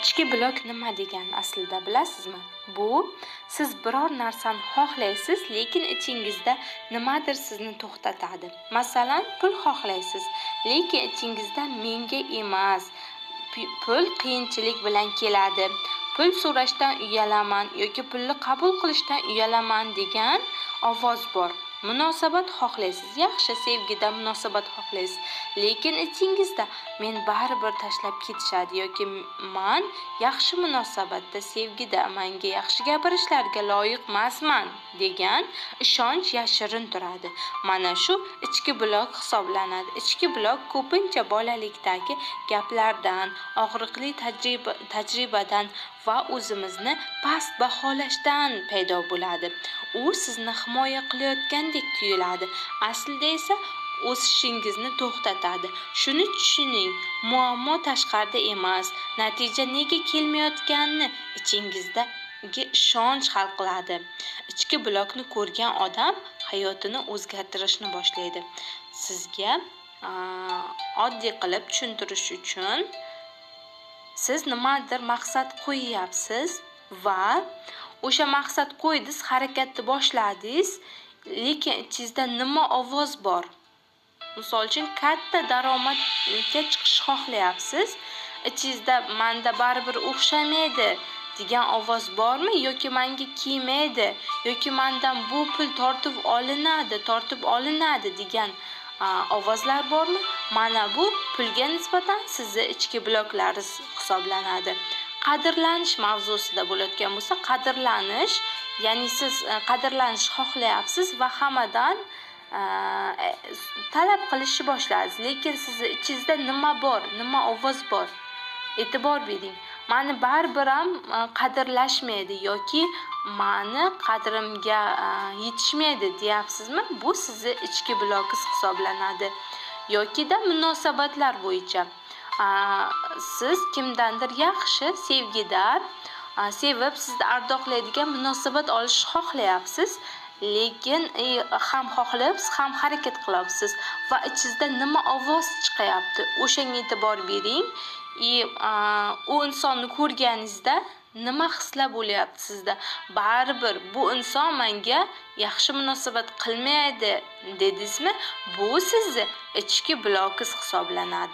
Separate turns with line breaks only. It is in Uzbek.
Ichki blok nima degani aslida bilasizmi? Bu siz biror narsani xohlaysiz, lekin ichingizda nimadir sizni to'xtatadi. Masalan, pul xohlaysiz, lekin ichingizda menga emas, pul qiyinchilik bilan keladi, pul so'rashdan uyalaman yoki pulni qabul qilishdan uyalaman degan ovoz bor. Munosabat xohlaysiz, yaxshi sevgida munosabat xohlaysiz, lekin ichingizda men baribir tashlab ketishadi yoki man yaxshi munosabatda, sevgida menga yaxshi gapirishlarga loyiq emasman degan ishonch yashirin turadi. Mana shu ichki blok hisoblanadi. Ichki blok ko'pincha bolalikdagi gaplardan, og'riqli tajribadan va o'zimizni past baholashdan paydo bo'ladi. U sizni himoya qilayotgandek tuyuladi. Aslida esa o'sishingizni to'xtatadi. Shuni tushuning, muammo tashqarida emas, natija nega kelmayotganini ichingizdagi ishonch hal qiladi. Ichki blokni ko'rgan odam hayotini o'zgartirishni boshlaydi. Sizga oddiy qilib tushuntirish uchun siz nimadir maqsad qo'yyapsiz va o'sha maqsad qo'ydingiz, harakatni boshladingiz, lekin ichingizda nima ovoz bor? Misol uchun, katta daromadga chiqish xohlayapsiz, ichingizda menda baribir o'xshamaydi degan ovoz bormi yoki menga kiymaydi yoki mendan bu pul tortib olinadi degan ovozlar bormi? Mana bu pulga nisbatan sizni ichki bloklaringiz hisoblanadi. Qadrlanish mavzusida bo'layotgan bo'lsa, qadrlanish, ya'ni siz qadrlanish xohlayapsiz va hammadan talab qilishni boshladingiz, lekin sizni ichingizda nima bor, nima ovoz bor? E'tibor bering. Meni baribir ham qadrlashmaydi yoki meni qadrimga yetishmaydi deyapsizmi? Bu sizni ichki blokingiz hisoblanadi. Yokida munosabatlar bo'yicha siz kimdandir yaxshi sevgida sevib sizni ardoqlaydigan munosabat olishni xohlayapsiz, lekin ham xohlayapsiz, ham harakat qilyapsiz va ichingizda nima ovoz chiqyapti, o'shanga e'tibor bering. U insonni ko'rganingizda nima hislar bo'lyapti sizda? Baribir bu inson menga yaxshi munosabat qilmaydi dedingizmi? Bu sizni ichki blokingiz hisoblanadi.